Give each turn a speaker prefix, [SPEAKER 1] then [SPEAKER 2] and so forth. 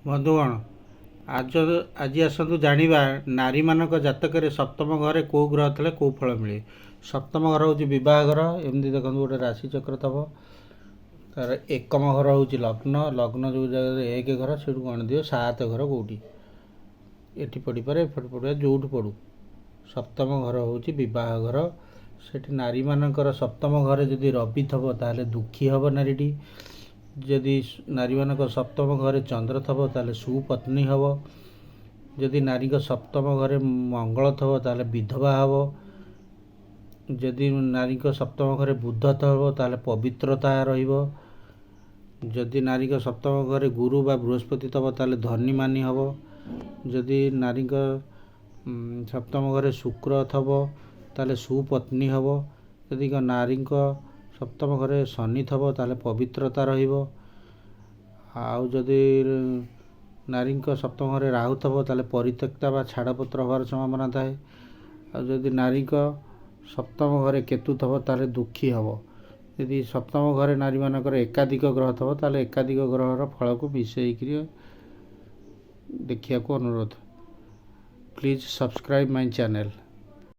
[SPEAKER 1] ବନ୍ଧୁଗଣ, ଆଜି ଆସନ୍ତୁ ଜାଣିବା, ନାରୀମାନଙ୍କ ଜାତକରେ ସପ୍ତମ ଘରେ କେଉଁ ଗ୍ରହ ଥିଲେ କେଉଁ ଫଳ ମିଳେ। ସପ୍ତମ ଘର ହେଉଛି ବିବାହ ଘର। ଏମିତି ଦେଖନ୍ତୁ, ଗୋଟେ ରାଶି ଚକ୍ର ଥବ, ତାର ଏକମ ଘର ହେଉଛି ଲଗ୍ନ। ଲଗ୍ନ ଯେଉଁ ଜାଗାରେ ଏକ ଘର, ସେଇଠୁ ଗଣିଦିଅ ସାତ ଘର କେଉଁଠି। ଏଠି ପଡ଼ିପାରେ, ଏପଟେ ପଡ଼ିପାରେ, ଯେଉଁଠି ପଡ଼ୁ, ସପ୍ତମ ଘର ହେଉଛି ବିବାହ ଘର। ସେଠି ନାରୀମାନଙ୍କର ସପ୍ତମ ଘରେ ଯଦି ରବି ଥବ, ତାହେଲେ ଦୁଃଖୀ ହେବ ନାରୀଟି। ଯଦି ନାରୀମାନଙ୍କ ସପ୍ତମ ଘରେ ଚନ୍ଦ୍ର ଥବ, ତାହେଲେ ସୁପତ୍ନୀ ହେବ। ଯଦି ନାରୀଙ୍କ ସପ୍ତମ ଘରେ ମଙ୍ଗଳ ଥବ, ତାହେଲେ ବିଧବା ହେବ। ଯଦି ନାରୀଙ୍କ ସପ୍ତମ ଘରେ ବୁଧ ଥବ, ତାହେଲେ ପବିତ୍ରତା ରହିବ। ଯଦି ନାରୀଙ୍କ ସପ୍ତମ ଘରେ ଗୁରୁ ବା ବୃହସ୍ପତି ଥବ, ତାହେଲେ ଧନୀ ମାନି ହେବ। ଯଦି ନାରୀଙ୍କ ସପ୍ତମ ଘରେ ଶୁକ୍ର ଥବ, ତାହେଲେ ସୁପତ୍ନୀ ହେବ। ଯଦି ନାରୀଙ୍କ ସପ୍ତମ ଘରେ ଶନି ଥବ, ତାହେଲେ ପବିତ୍ରତା ରହିବ। ଆଉ ଯଦି ନାରୀଙ୍କ ସପ୍ତମ ଘରେ ରାହୁ ଥବ, ତାହେଲେ ପରିତ୍ୟକ୍ତା ବା ଛାଡ଼ପତ୍ର ହେବାର ସମ୍ଭାବନା ଥାଏ। ଆଉ ଯଦି ନାରୀଙ୍କ ସପ୍ତମ ଘରେ କେତୁ ଥବ, ତାହେଲେ ଦୁଃଖୀ ହେବ। ଯଦି ସପ୍ତମ ଘରେ ନାରୀମାନଙ୍କର ଏକାଧିକ ଗ୍ରହ ଥବ, ତାହେଲେ ଏକାଧିକ ଗ୍ରହର ଫଳକୁ ମିଶେଇକିରି ଦେଖିବାକୁ ଅନୁରୋଧ। Please subscribe my channel.